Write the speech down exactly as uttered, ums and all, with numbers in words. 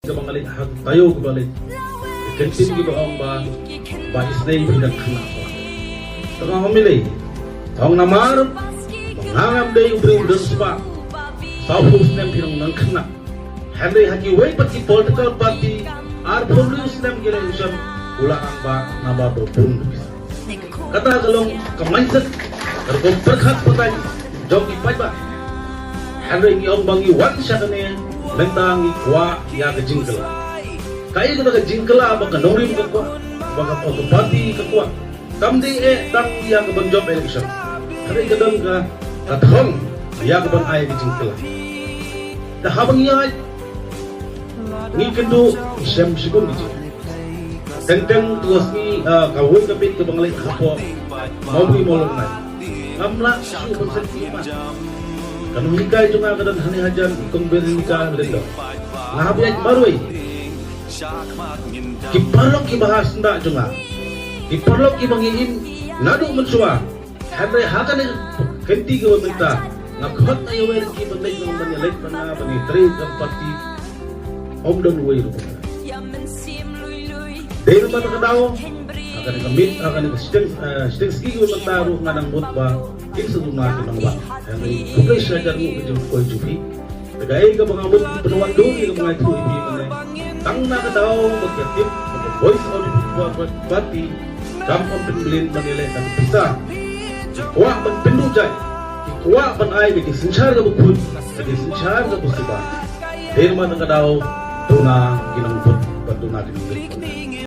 kaba nga leit ha taïew kaba leit. Ki ktien kiba ong ba, ba isynei phi dang khynnah. Te nga ong balei? Te ong namar ba nga ngam dei u briew u dang spah. Sawphew snem phi dang nang khynnah. Hynrei ha kiwei pat ki political party arphew hynriew snem ki election u la ong ba namar ba bun pisa. Kata ka long ka mindset, ka rukom pyrkhat pyrthei jong ki paidbah. Hynrei ngi ong ba ngi wan sha kane mynta ngi kwah ïa ka jingkylla. Kaei kata ka jingkylla ba ka nongrim ka kwah, ba ka, ka party ka kwah? Kam dei eh tang ïa ka ban jop election. Hynrei ka don ka, ka thong ïa ka ban ai ka jingkylla. Te haba ngi ïaid ngi kynduh shem shibun ki jingeh. Teng teng tu sngi, ah, kawei ka bit kaba nga leit hapoh Mawbri Mawlong Nai. Ngam lah shuh ban sngewthuh pat. Ka nonghikai jong nga ka don hangne hajan, i Kong Veronica Lyngdoh. Nga hap ïaid marwei. Ki paralok kiba ha syndah jong nga, ki paralok kiba ngi im naduh mynshuwa. Hynrei ha kane ka kynti kaba mynta nga khot, nga ïawer ïa ki ban leit, ban ïaleit bad nga, ban ïatrei ka party. Ym don uwei ruh. Dei namar kata ka daw ha kane ka miet, ha kane ka shiteng, eh, shiteng sngi kaba mynta ruh nga nang mut ba kin sa duna ki nongwan. Hynrei khublei shibun ïa ka jingkyrkhu jong phi. Te kaei kaba nga mut pynwan dur ïa kaba nga ïathuh ïa phi mynne. Tang na ka daw ba ka tip ba ka Voice of the People Party kam pynbeit ban ïaleh tang pisa. Ki kwah ban pynduh jait, ki kwah ban ai ka jingsynshar kaba khuid, ka jingsynshar kaba suba. Dei namar kata ka daw duna ki nongvote bad duna ki nongvote.